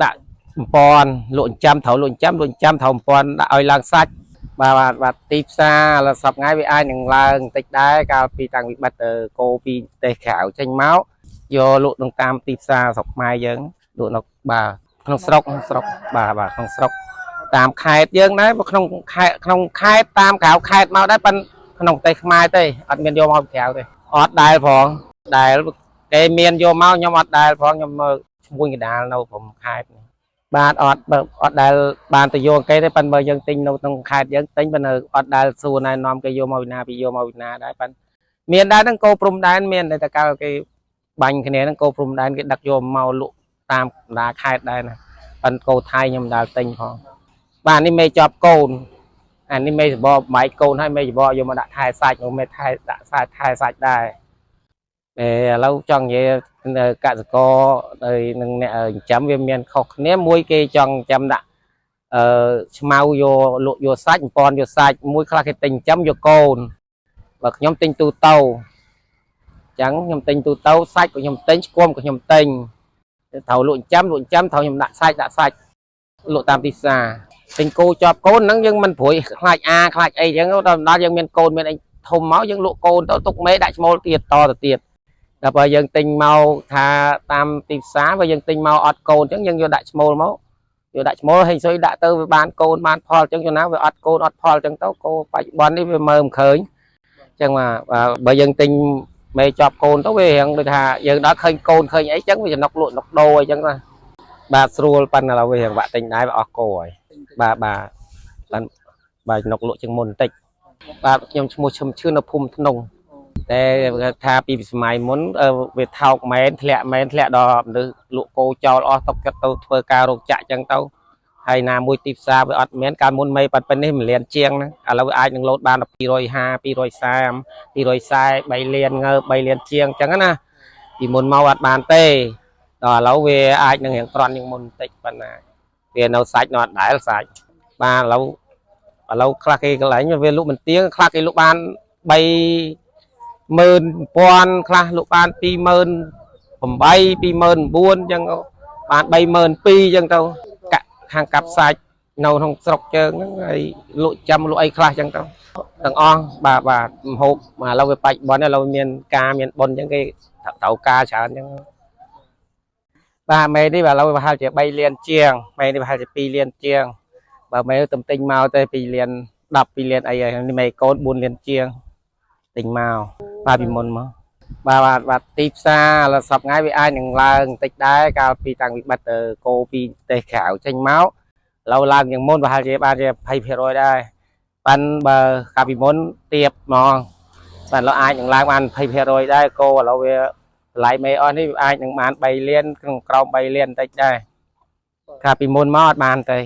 ដាក់1000លក់ចិញ្ចឹមត្រូវលក់ចិញ្ចឹមលក់ចិញ្ចឹមត្រូវ1000ដាក់ឲ្យឡើងសាច់បាទបាទបាទទីផ្សារឥឡូវសប្តាហ៍ថ្ងៃវាអាចនឹងឡើងបន្តិចដែរកាលពីតាំងវិបត្តិគោពីប្រទេសក្រៅចេញមកយកលក់ក្នុងតាមទីផ្សារស្រុកខ្មែរយើងលក់នៅបាទក្នុងស្រុកក្នុងស្រុកបាទបាទក្នុងស្រុកតាមខេត្តយើងដែរបើក្នុងខេត្តក្នុងខេត្តតាមក្រៅខេត្តមកដែរប៉ុន្តែក្នុងប្រទេសខ្មែរទេអត់មានយកមកពីក្រៅទេអត់ដែលផងដែលគេមានយកមកខ្ញុំអត់ដែលផងខ្ញុំមើលឈ្មួញកណ្ដាលនៅព្រំខេត្តនេះបាទអត់បើអត់ដែលបានទៅយកគេទេប៉ុន្តែបើយើងទិញនៅក្នុងខេត្តយើងទិញប៉ុន្តែអត់ដែលសួរណែនាំគេយកមកពីណាពីយកមកពីណាដែរប៉ុន្តែមានដែរហ្នឹងគោព្រំដែនមានតែកាលគេបាញ់គ្នាហ្នឹងគោព្រំដែនគេដឹកយកមកលក់តាមបណ្ដាខេត្តដែរណាប៉ុន្តែគោថៃខ្ញុំមិនដែលទិញផងបាទនេះមេជាប់កូនអានេះមេសបកបែកកូនហើយមេសបកយកមកដាក់ថែសាច់នោះមេថែដាក់សាច់ថែសាច់ដែរ អេឥឡូវចង់និយាយនៅកសិករហើយនឹងអ្នកចិញ្ចឹមវាមានខុសគ្នាមួយគេចង់ចិញ្ចឹមដាក់អឺឆ្មៅយកលក់យកសាច់បំពន់យកសាច់មួយខ្លះគេទិញចិញ្ចឹមយកកូនបើខ្ញុំទិញទូទៅអញ្ចឹងខ្ញុំទិញទូទៅសាច់ក៏ខ្ញុំទិញឆ្គំក៏ខ្ញុំទិញត្រូវលក់ចិញ្ចឹមលក់ចិញ្ចឹមត្រូវខ្ញុំដាក់សាច់ដាក់សាច់លក់តាមទីផ្សារទិញគោជាប់កូនហ្នឹងយើងមិនព្រួយខ្លាចអាខ្លាចអីអញ្ចឹងដល់ដល់យើងមានកូនមានអីធំមកយើងលក់កូនទៅទុកមេដាក់ឈ្មោលទៀតតទៅទៀត ដល់បើយើងទិញមកថាតាមទីផ្សារបើយើងទិញមកអត់កូនអញ្ចឹងយើងយកដាក់ឈ្មោលមកយកដាក់ឈ្មោលហេងស៊ុយដាក់ទៅវាបានកូនបានផលអញ្ចឹងចំណាវាអត់កូនអត់ផលអញ្ចឹងទៅគោបច្ចុប្បន្ននេះវាមើលមិនឃើញអញ្ចឹងបាទបើយើងទិញមេជាប់កូនទៅវារៀងដូចថាយើងដល់ឃើញកូនឃើញអីអញ្ចឹងវាចំណុកលក់ចំណុកដូរអីចឹងណាបាទស្រួលប៉ុន្តែឥឡូវវារៀងបាក់ទិញដែរវាអស់គោហើយបាទបាទបានបាទចំណុកលក់ជាងមុនបន្តិចបាទខ្ញុំឈ្មោះឈឹមឈឿននៅភូមិធ្នង តែគេថាពីសម័យមុនអឺវាថោកមែនធ្លាក់មែនធ្លាក់ដល់មនុស្សលក់គោចោលអស់ទុកចិត្តទៅធ្វើការរោងចក្រចឹងទៅហើយណាមួយទីផ្សារវាអត់មានកាលមុនមេប៉ាត់ប៉ុណ្នេះ1លានជាងហ្នឹងឥឡូវវាអាចនឹងលោតបានដល់250 230 240 3លានងើ3លានជាងចឹងណាពីមុនមកអត់បានទេដល់ឥឡូវវាអាចនឹងរៀងក្រន់ជាងមុនបន្តិចប៉ុណ្ណាវានៅសាច់នៅអត់ដែលសាច់បាទឥឡូវឥឡូវខ្លះគេកន្លែងវាលក់មិនទៀងខ្លះគេលក់បាន3 10000ខ្លះលក់បាន28000 29000អញ្ចឹងបាន32000អញ្ចឹងទៅកាក់ខាងកាប់សាច់នៅក្នុងស្រុកជើងហ្នឹងហើយលក់ចាំលក់អីខ្លះអញ្ចឹងទៅទាំងអស់បាទបាទម្ហូបឥឡូវវាបាច់ប៉ុនឥឡូវមានការមានប៉ុនអញ្ចឹងគេត្រូវការច្រើនអញ្ចឹងបាទមេនេះបាទឥឡូវប្រហែលជា3លានជាងមេនេះប្រហែលជា2លានជាងបើមេទំទិញមកទេ2លាន10 2លានអីហើយនេះមេកូន4លានជាងទិញមក បាទពីមុនមកបាទបាទបាទទីផ្សារឥឡូវសប្តាហ៍ថ្ងៃវាអាចនឹងឡើងបន្តិចដែរកាលពីតាំងវិបត្តិគោពីប្រទេសក្រៅចេញមកឥឡូវឡើងជាងមុនប្រហែលជាបានជា20%ដែរប៉ិនបើកាលពីមុនទៀបហ្មងបាទឥឡូវអាចនឹងឡើងបាន20%ដែរគោឥឡូវវាតម្លៃមេអស់នេះវាអាចនឹងបាន3លានក្នុងក្រោម3លានបន្តិចដែរកាលពីមុនមកអត់បានទេ